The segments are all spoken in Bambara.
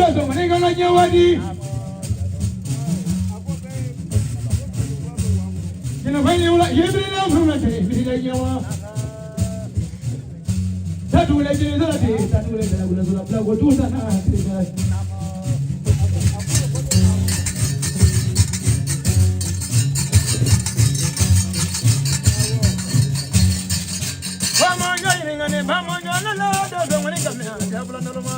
Dɔn sɔmani kana ɲɛ waati. Jinɛfa ye wula yebirila furu la tɛ yebirila ɲɛ wa. Tatugule jini sara tɛ tatugule jalagule sɔrɔ bila ko tugu tana tɛ. Bamanan ɲininka ne bamanan la dɔ sɔmani kamina jabula naloma.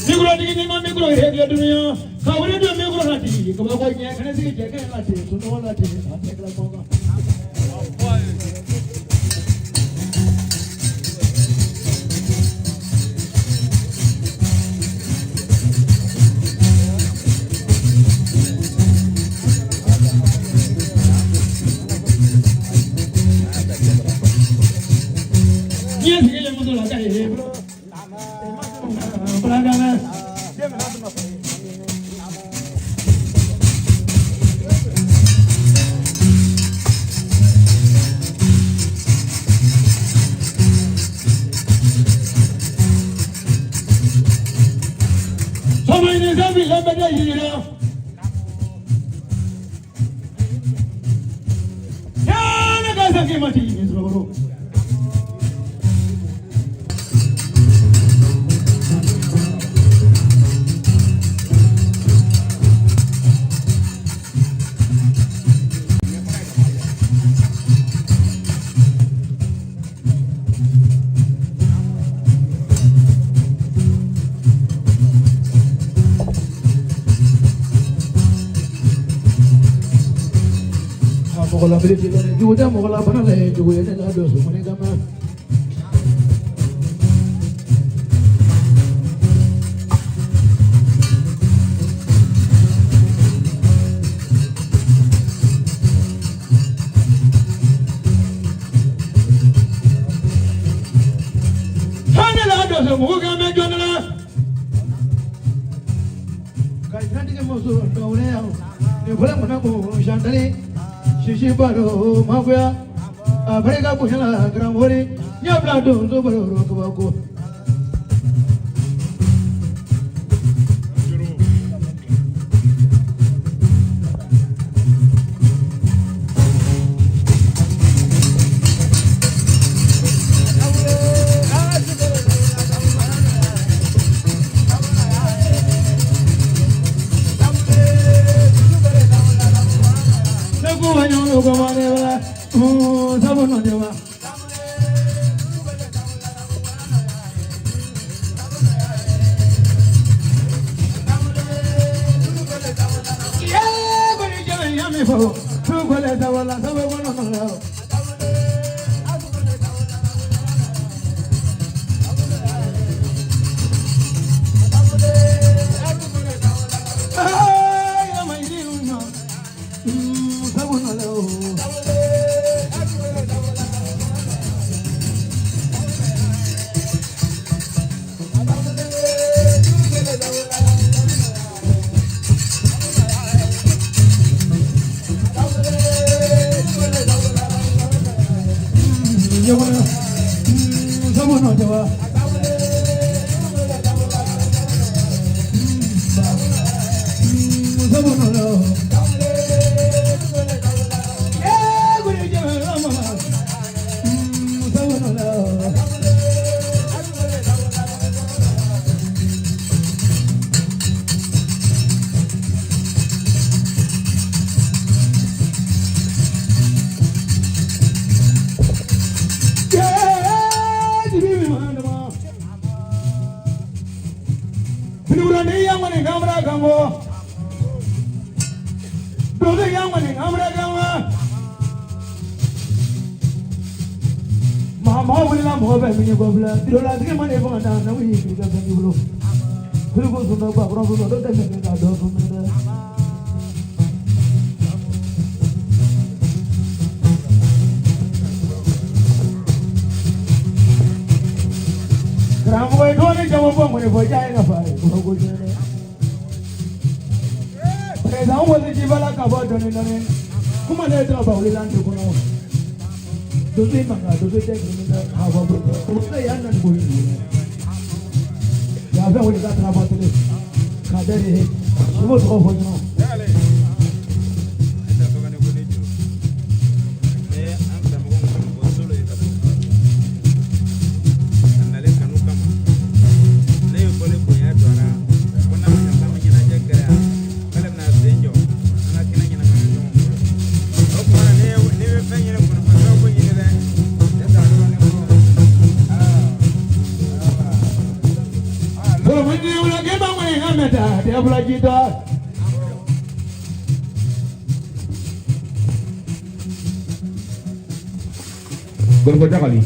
Mikro digi ni ma mikro hege dunia. Ka wuli don mikro la tigi kabako ɲɛ kana sigi jɛ kɛ la ten sunɔgɔ la ten a tɛ kila kɔn kan. Diɲɛ sigilen muso la ka ye bolo. Balagana. Sɔmɔ ni sɛbi lɛbɛdɛ yira. Yana ka saki mati ni sɔrɔ. Mɔgɔ la bere jugu tɛ mɔgɔ la bana la jugu ye ne la don sɔmani kama. Hane la don sɔrɔ mɔgɔ kan mɛn jɔn la. Ka jinɛtigi muso dɔwɛrɛ yan. Nin fɔlɔ mun na ko santali sisi baro magoya a barika bonya la karamɔgɔ ɲɛ bila donso baro kabako. Ne ko wa ɲɔgɔn ko ma ne wa sabu nɔ de wa. Ye ko ni jɛmɛ ya mi fɔ tu kɔlɛ sabala sabu kɔnɔ nɔ la. Ay, ya ma yi ma sabu nɔ la o. Ɲɔgɔn sabu nɔ de wa. Sabu nɔ la o. Ye ko ni jɛmɛ ya ma sabu nɔ la o. Finurani yang wani kamra kango. Dodo yang wani kamra kango. Ma ma wuli la mɔgɔ bɛɛ min ye gɔfilɛ. Birola tigi ma ne fɔ ka taa na wuli k'i ka fɛn k'i bolo. Firigo sunda ba kɔrɔ sunda dɔ tɛ mɛ ka dɔ fun dɛ. Karamɔgɔ ye dɔɔnin caman fɔ ŋɔni fɔ ja ye ka fa ye kɔrɔ ko tiɲɛ dɛ. Président waati ji b'a la ka bɔ dɔɔnin dɔɔnin. Kuma ne tɛ ba wuli la n tɛ kɔnɔ. Donso in mankan donso tɛ kelen tɛ a bɔ o bɛɛ y'an na nin ko in ye. Yan fɛn wele k'a taara bɔ tele k'a bɛɛ de ye i b'o tɔgɔ fɔ ɲɔgɔn. Gorofɔ Jakali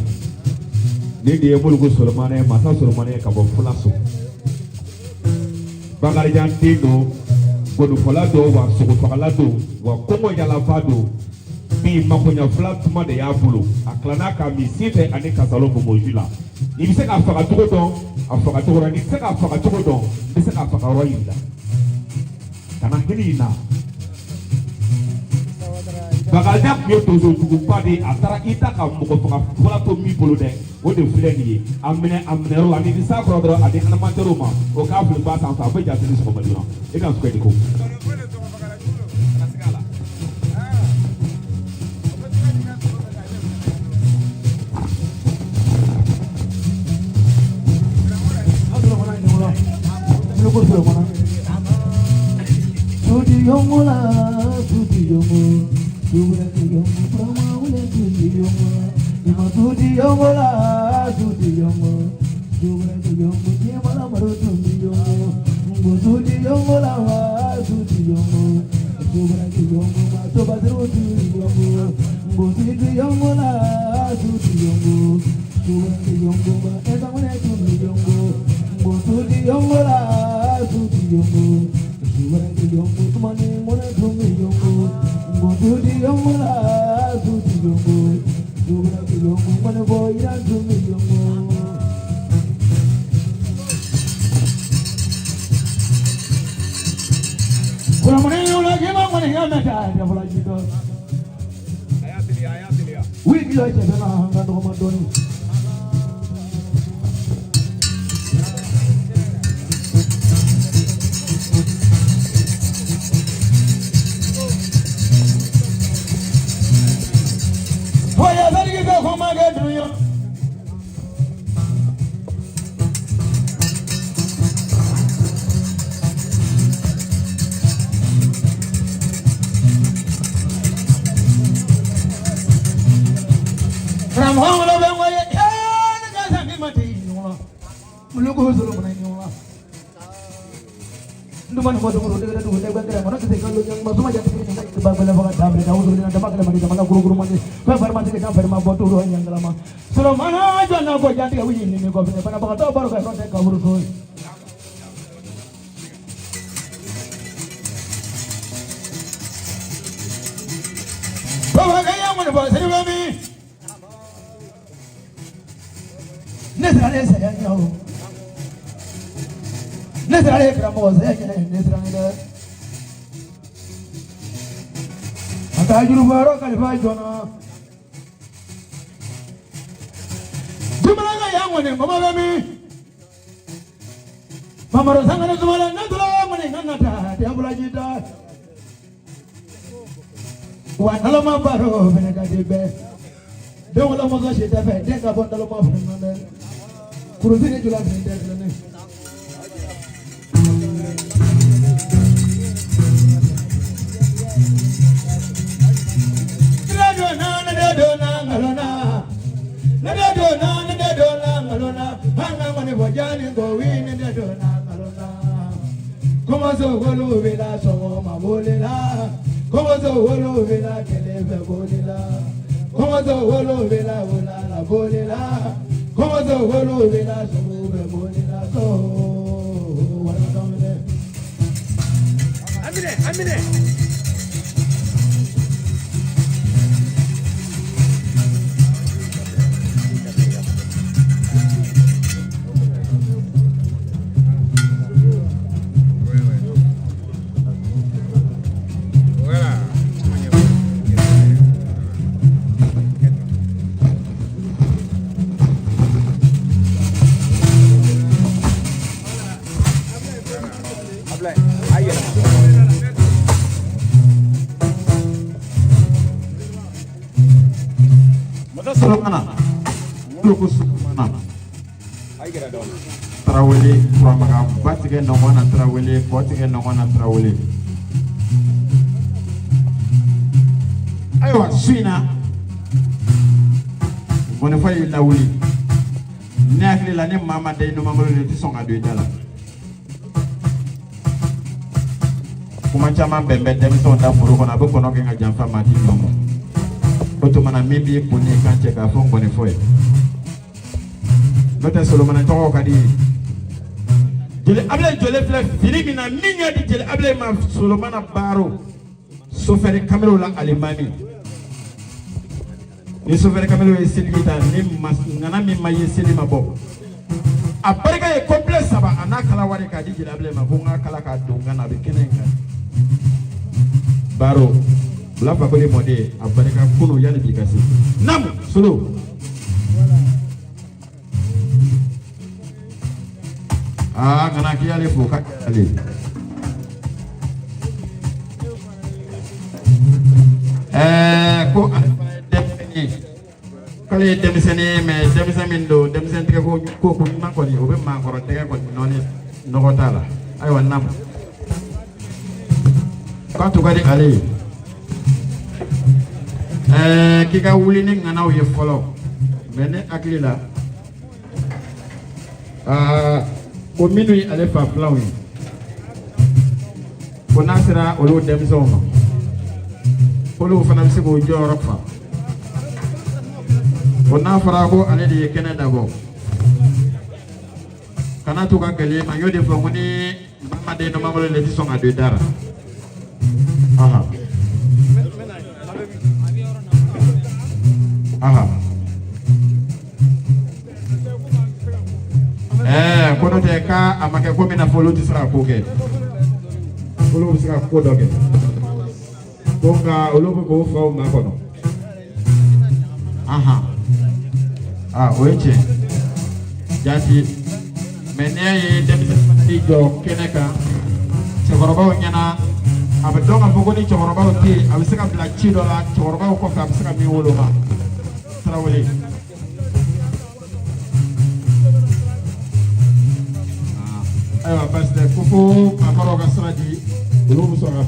nin de ye Muluku Solomana ye, masa Solomana ye ka bɔ Fulaso. Bakarijan den don, gɔnifɔla don, wa sogofagala don, wa kɔngɔ yalafa don. Bi makoɲa fila tuma de y'a bolo, a tilanna ka min sen fɛ ani kasalo bonbonsi la. I bɛ se k'a faga cogo dɔn, a faga cogo la, n'i tɛ se k'a faga cogo dɔn, n bɛ se k'a faga yɔrɔ yir'i la. Kana hinɛ in na. Bakarijan tun ye donsojuguba de ye, a taara i ta ka mɔgɔ faga fɔlɔ to min bolo dɛ, o de filɛ nin ye. A minɛ a minɛyɔrɔ la, n'i bɛ s'a kɔrɔ dɔrɔn, a di animatɛriw ma, o k'a fili ba sanfɛ, a bɛ ja sini sɔgɔma joona. E ka sokɛ de ko. Ko Solomana Tarawele Kuramaga ba tigɛ nɔgɔ na Tarawele kɔ tigɛ nɔgɔ na Tarawele. Ayiwa, su in na gɔnifɔ y'i lawuli. Ne hakili la, ni maa ma da i numanbolo la, i tɛ sɔn ka don i da la. Kuma caman bɛn bɛ denmisɛnw da foro kɔnɔ, a bɛ kɔnɔ kɛ ka janfa maa ti ɲɔ mɔ. O tuma na, min b'i kun n'i kan cɛ k'a fɔ ngɔnifɔ ye, n'o tɛ Solomana tɔgɔ ka di ye. Jeli Abilayi jɔlen filɛ fini min na, min y'a di Jeli Abilayi ma, Solomana Baaro sofɛri kamelew la alimami. Ni sofɛri kamelew ye seliji ta, ni ŋana min ma ye seli ma bɔ, a barika ye complet saba a n'a kala wari k'a di Jeli Abilayi ma, ko n ka kala k'a don n kan na, a bɛ kɛnɛ in kan. Baaro bila fakoli mɔden, a barika kunu yanni bi ka se. Namu Solo. Aa, kana k'i y'ale fo ka ale. Ɛɛ, ko ale fana ye denmisɛnnin ye, k'ale ye denmisɛnnin ye, mais denmisɛn min don, denmisɛn tɛgɛ ko ko ko ɲuman kɔni, o bɛ maakɔrɔ tɛgɛ kɔni nɔɔni, nɔgɔ t'a la. Ayiwa, namu, k'a tun ka di ale ye. Ɛɛ, k'i ka wuli ni ŋanaw ye fɔlɔ, mais ne hakili la, aa, ko minnu ye ale fa filanw ye, ko n'a sera olu denmisɛnw ma, k'olu fana bɛ se k'o jɔyɔrɔ fa. Ko n'a fɔra ko ale de ye kɛnɛ dabɔ, kana to ka gɛlɛya ma. N y'o de fɔ, ko ni maa den dɔ bolo la, i tɛ sɔn ka don i da la. Aha aha, ɛɛ, ko n'o tɛ k'a a ma kɛ ko min na fɔ olu tɛ se ka ko kɛ, olu bɛ se ka ko dɔ kɛ, ko nka olu bɛ k'o faw makɔnɔ. Ahan, aa, o ye tiɲɛ jaati, mais n'i y'a ye denmisɛnnin fana b'i jɔ kɛnɛ kan cɛkɔrɔbaw ɲɛna, a bɛ dɔn k'a fɔ ko ni cɛkɔrɔbaw tɛ yen, a bɛ se ka bila ci dɔ la cɛkɔrɔbaw kɔfɛ, a bɛ se ka min woloma. Tarawele. Ayiwa, baasi tɛ. Ko fo maakɔrɔw ka sira di, olu bɛ sɔrɔ ka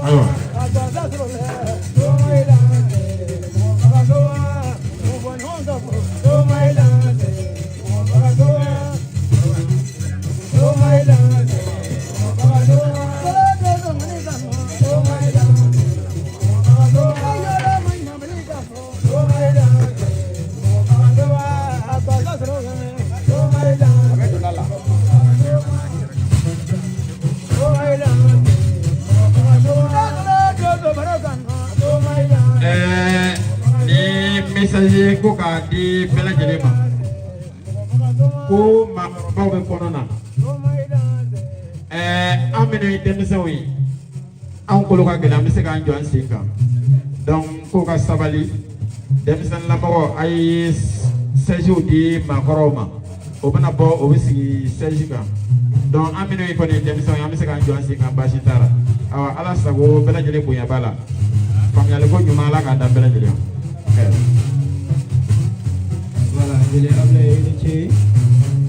ayiwa. Ɛɛ, ni message ko k'a di bɛɛ lajɛlen ma, ko maakɔrɔbaw bɛ kɔnɔ na. Ɛɛ, an minnu ye denmisɛnw ye, anw kolo ka gɛlɛn, an bɛ se k'an jɔ an sen kan. Donc k'o ka sabali, denmisɛnninlamɔgɔ, a ye sɛsiw di maakɔrɔw ma, o bɛna bɔ, o bɛ sigi sɛsi kan. Donc an minnu ye kɔni ye denmisɛnw ye, an bɛ se k'an jɔ an sen kan, baasi t'a la. Ayiwa, ala sago, bɛɛ lajɛlen bonya b'a la. Faamuyali ko ɲuman, ala k'a dan bɛɛ lajɛlen ma. Voilà, jeli Ablaye, i ni ce.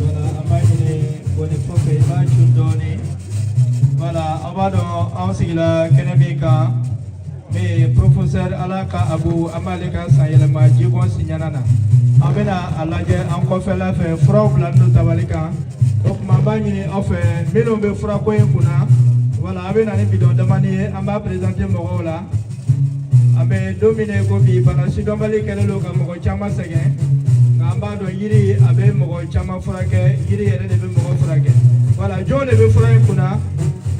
Voilà, an b'a ɲini gɔnifɔ fɛ, i b'a cun dɔɔni. Voilà, aw b'a dɔn anw sigila kɛnɛ min kan, min ye professeur Ala ka Abu, an b'ale ka sanyɛlɛma jibɔn siɲɛna na. An bɛna a lajɛ an kɔfɛla fɛ, furaw bilalen don tabali kan. O tuma, an b'a ɲini aw fɛ, minnu bɛ furako in kunna, voilà, a bɛ na ni bidɔn damani ye, an b'a présenter mɔgɔw la. An bɛ don min na i ko bi, bana sidɔnbali kɛlen don ka mɔgɔ caman sɛgɛn, nka an b'a dɔn yiri a bɛ mɔgɔ caman furakɛ, yiri yɛrɛ de bɛ mɔgɔ furakɛ. Voilà, jɔn de bɛ fura in kunna?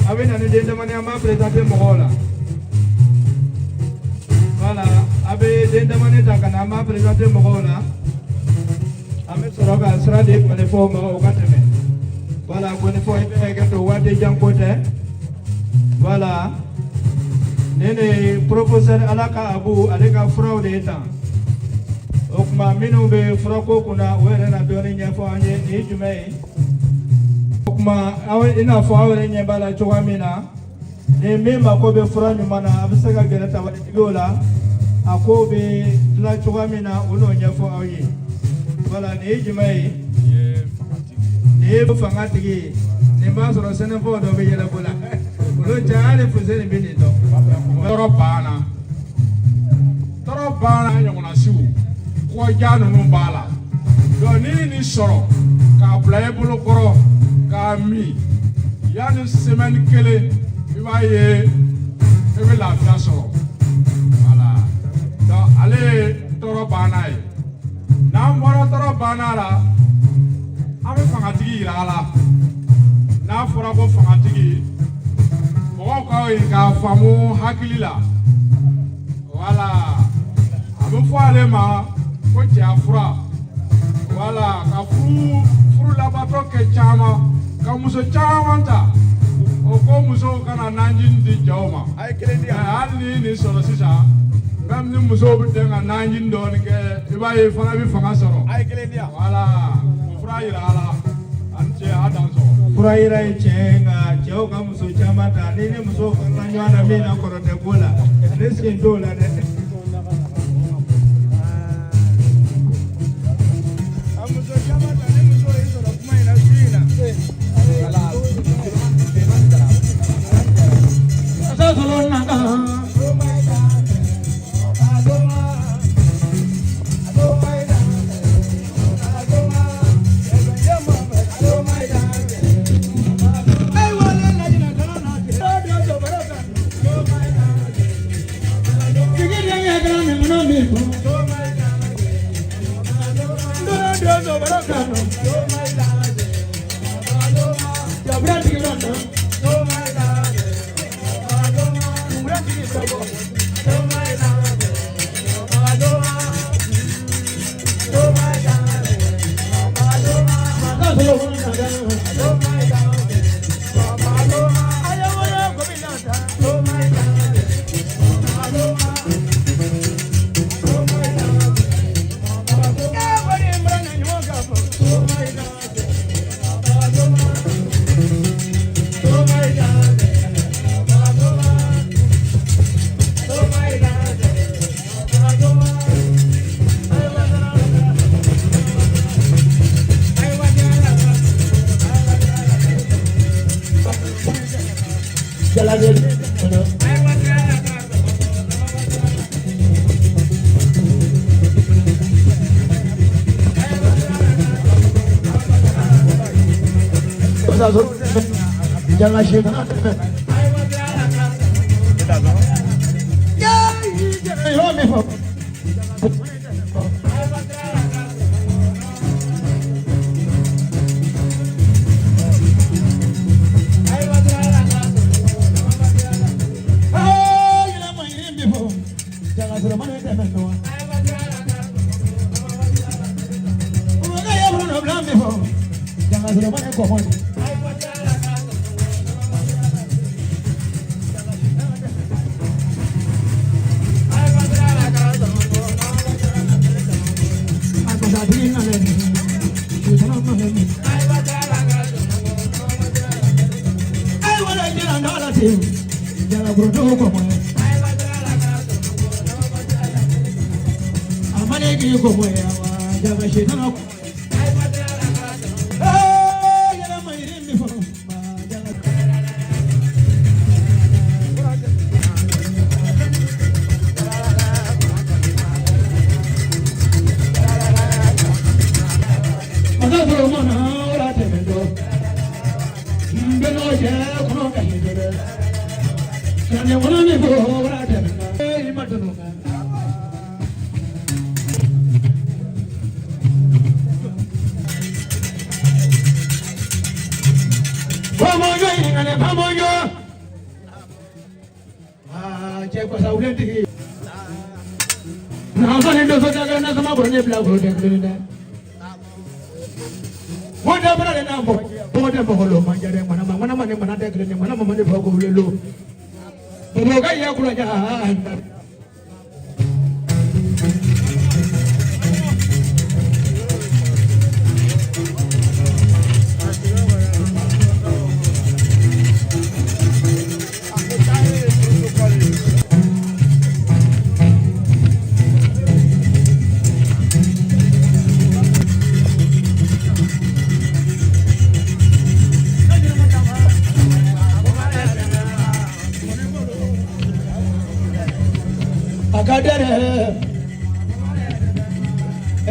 A bɛ na ni den damani, an b'a présenter mɔgɔw la. Voilà, a bɛ den damani ta ka na, an b'a présenter mɔgɔw la. An bɛ sɔrɔ ka sira di gɔnifɔw ma, o ka tɛmɛ. Voilà, gɔnifɔ, i bɛ hakɛ to, waati jan ko tɛ. Voilà, ne ye professeur Ala ka Abu, ale ka furaw de ye tan. O tuma minnu bɛ furako kunna, o yɛrɛ na dɔɔnin ɲɛfɔ an ye. Nin ye jumɛn ye? O tuma aw, i n'a fɔ aw yɛrɛ ɲɛ b'a la cogoya min na, ni min mako bɛ fura ɲuman na, a bɛ se ka gɛrɛ tabalitigiw la. A ko bɛ dilan cogoya min na, o n'o ɲɛfɔ aw ye. Wala nin ye jumɛn ye? Nin ye fangatigi ye. Nin b'a sɔrɔ sɛnɛfɔw dɔ bɛ yɛlɛko la, olu cɛ hali Fuseni bɛ nin dɔn. Tɔɔrɔ banna, tɔɔrɔ banna. Ɲɔgɔnna siw kɔja ninnu b'a la. Donc n'i ye nin sɔrɔ k'a bila i bolo kɔrɔ k'a min, yanni semaine kelen, i b'a ye i bɛ lafiya sɔrɔ. Voilà, donc ale ye tɔɔrɔ banna ye. N'an bɔra tɔɔrɔ banna la, an bɛ fangatigi yira a la. N'a fɔra ko fangatigi, mɔgɔw ka ɲi k'a faamu hakili la. Wala a bɛ fɔ ale ma ko cɛya fura. Wala ka furu furu labatɔ kɛ caman, ka muso caman ta, o ko musow kana najini di cɛw ma. A ye kelen di yan. Hali ni nin sɔrɔ sisan, même ni musow bɛ den ka najini dɔɔni kɛ, i b'a ye fana bɛ fanga sɔrɔ. A ye kelen di yan. Wala o fura yira a la. A ni ce, a dan sɔrɔ. Fura yira ye tiɲɛ ye, nka cɛw ka muso caman ta, ni muso farala ɲɔgɔn na min na, kɔrɔ tɛ ko la, ne sen t'o la dɛ. A muso caman ta, ni muso y'i sɔrɔ kuma in na su in na.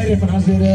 Yɛrɛ fana se dɛ.